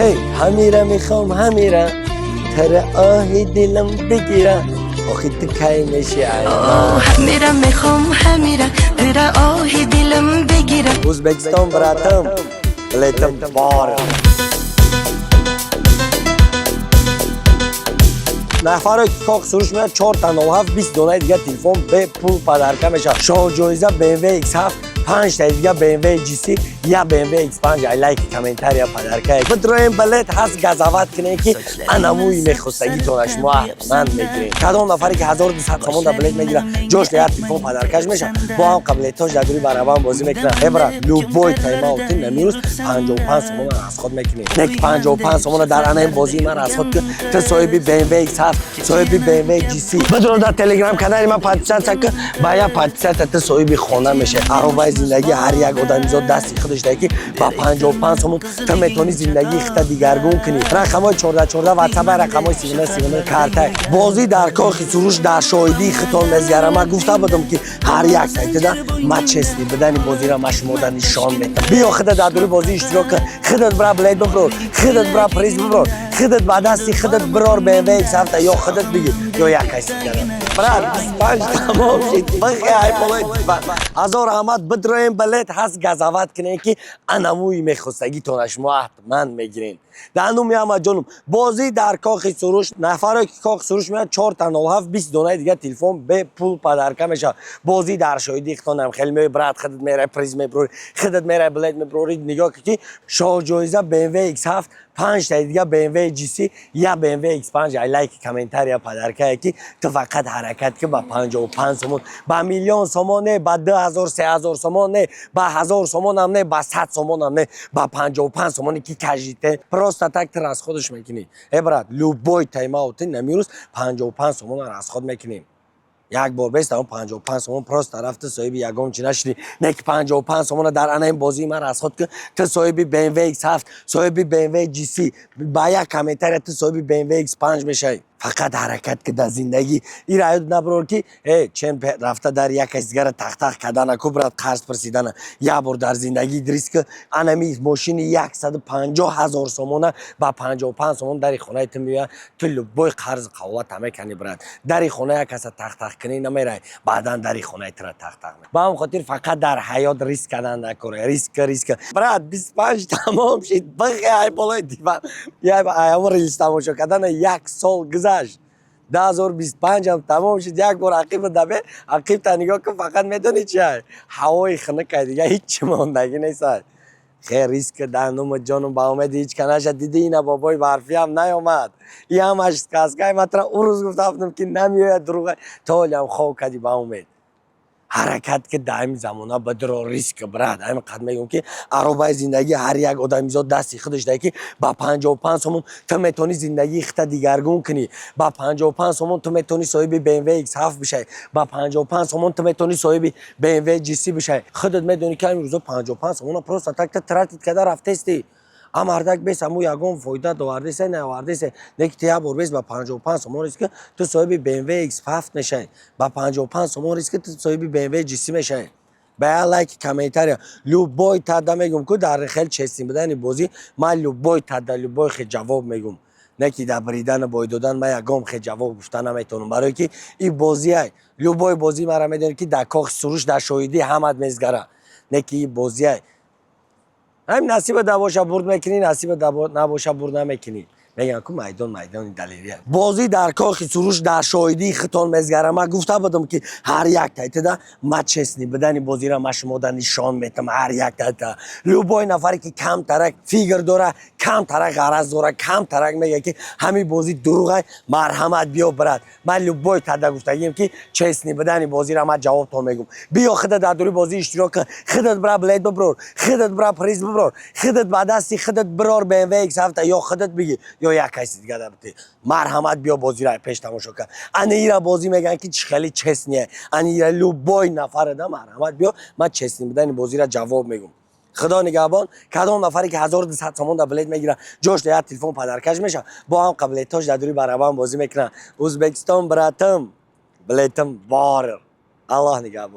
Ҳей, ҳамира мехом, ҳамира, тара оҳи дилам бигира, охи ту кай меши айма? Ҳамира мехом, ҳамира, тира оҳи дилам бигира. Ӯзбекистон, братым, билетим бор. Нафаре ки Кох Суруш меяд, 4 та 07 20 донаи дига телефон бепул подарка мешавад. Шоҳҷоиза BMW X7, 5 таи дига BMW GC, я BMW X5. Ай лайки, комментария, подарка. Бидроем, билет ҳаст, газават кунем, ки анамӯи мехостагитона шумо ҳатман мегирем. Кадом нафаре ки 1200 сомон дар билет мегирад, ҷош як телефон подаркаш мешавад. Бо ҳам қабилетош дар дури барабан бозӣ мекунад. Э, брат, любой тайма-аути намирӯз 55 сомона расход мекунем. Не ки 55 сомона дар анаин бозии ман расход кун, ту соҳиби BMW X7, соҳиби BMW GC. Бидро, дар телеграм канали ман подписаться кун, ба як подписаться ту соҳиби хона мешавӣ. Аробаи зиндагӣ ҳар як одамизод дасти худаш дай, ки ба 55 сомон ту метавонӣ зиндагии худта дигаргун кунӣ. Рақамҳои 14 14 ватсапай, рақамҳои 39 39 картай. Бозӣ дар Кохи Суруш дар шоҳидии худтон мезгарам. Ман гуфта будам, ки ҳар як сайтида ма честный бидани бозиро ма шумода нишон метам. Биё, худат дар дури бозӣ иштирок кун, худат бира билет биброр, худат бира приз биброр, худат ба дасти худат бирор BMW X7, ё худат бигир, ё як каси дигара. Брат, 25 тамом шид, бихе ай болои. Ҳазор раҳмат. Бидроем, билет ҳаст, газават кунем, ки анамӯи мехостагитона шумо ҳатман мегирем. Дар номи ҳамаҷонум, бозӣ дар Кохи Суруш. Нафаре ки Кохи Суруш меяд, 4 та 07 20 донаи дига телефон бепул подарка мешавад. Бозӣ дар шоҳидии худтонам. Хеле меои, брат, худат мерай приз мебурорӣ, худат мерай билет мебурорӣ. Нигоҳ ки шоҳҷоиза BMW X7, 5 таи дига BMW GC, я BMW X5. Ай лайки, комментария, подаркае, ки ту фақат ҳаракат ки ба 55 сомон, ба миллион сомон не, ба 2000, 3000 сомон не, ба 1000 сомонам не, ба 100 сомонам не, ба 55 сомоне ки кажите просто так ты расходаш мекунӣ. Э, брат, любой тайма-аути намирӯз 55 сомона расход мекунем. Як бор бестам, 55 сомон просто рафта соҳиби ягон чи нашудӣ. Не ки 55 сомона дар анаин бозии ман расход кун, ту соҳиби BMW X7, соҳиби BMW GC, ба як комментария ту соҳиби BMW X5 мешавӣ. Фақат ҳаракат ки дар зиндагӣ ира ёд набарор, ки э чен рафта дар як каси дигара тахтах кардана ку, брат, қарз пурсидана. Як бор дар зиндагӣ риск, анами мошини 150 000 сомона ба 55 сомон дари хонаи ту меояд, ту любой қарзи қавлата мекунӣ, брат. Дари хона як каса тахтах кунӣ намерай, баъдан дари хонаи тура тахтах. Ба ҳам хотир фақат дар ҳаёт риск кардан накор. Риск, риск, брат. 25 тамом шид, бихе ай болои диван. Аямо рилс тамошо кардана як сол гузашт, 2025-ам тамом шуд. Як бор ақиба дабе, ақибта нигоҳ кун, фақат медонӣ чи ай? Ҳавои хунукай, дига ҳичи мондагӣ нест. Хе, риск дануму ҷонум, ба умеди ҳеҷ ка наша. Диди, ина бобои барфиам наёмад. И ҳамаш сказкай. Ман тура ӯ рӯз гуфта будам, ки намеояд, дурӯға. То ҳолиам хоб кардӣ. Ба умед ҳаракат ки дар ҳамин замона бидро, риск, брат. Ҳамин қад мегӯям, ки аробаи зиндагӣ ҳар як одамизод дасти худаш дай, ки ба 55 сомон ту метавонӣ зиндагии худта дигаргун кунӣ. Ба 55 сомон ту метавонӣ соҳиби BMW X7 бишавӣ, ба 55 сомон ту метавонӣ соҳиби BMW GC бишавӣ. Худат медонӣ, ки ҳамин рӯзо 55 сомона просто так та тратить карда рафтести, а мардак бес ҳаму ягон фоида довардесе, наовардесе. Не ки ту як бор бес ба 55 сомон риск, ту соҳиби BMW X7 мешавӣ, ба 55 сомон риск, ту соҳиби BMW GC мешавӣ. Ба як лайки, комментария, любой тада мегӯм ку дар хел честный будани бозӣ ман любой тада, любой хел ҷавоб мегӯм. Не ки дар бридану бой додан ман ягон хел ҷавоб гуфта наметавонам, барое ки и бозиай. Любой бозӣ мара медонӣ, ки дар Кохи Суруш дар шоҳидӣ ҳамат мезгара. Не ки и бозиай, ҳамин насиба набоша, бурд мекунӣ, насиба набоша, бурд намекунӣ. Мегӯям ку майдон майдони далерия. Бозӣ дар Кохи Суруш дар шоҳидии худтон мезгарам. Ман гуфта будам, ки ҳар як тайтида ма честный будани бозиро ма шумода нишон метам. Ҳар як тайта, любой нафаре ки камтарак фикр дора, камтарак ғараз дора, камтарак мега, ки ҳамин бозӣ дурӯғай, марҳамат, биё, брат. Ман любой тада гуфтагием, ки честный будани бозиро ман ҷавобтон мегӯм. Биё, худат дар дури бозӣ иштирок кун, худат бира билет биброр, худат бира приз биброр, худат ба дасти худат бирор BMW X7, ё худат бигир, ё як каси дига да бите. Марҳамат, биё, бозиро пеш тамошо кун. Ана ира бозӣ мегӯянд, ки чӣ хеле честный. Ана ира любой нафаре да марҳамат, биё, ман честный будани бозиро ҷавоб мегӯм. Худо нигаҳбон. Кадом нафаре ки 1200 сомон да билет мегирад, ҷош да як телефон подаркаш мешавад. Бо ҳам қабилетош дар дури барабан бозӣ мекунанд. Ӯзбекистон, братым, билетим бор. Аллоҳ нигаҳбон.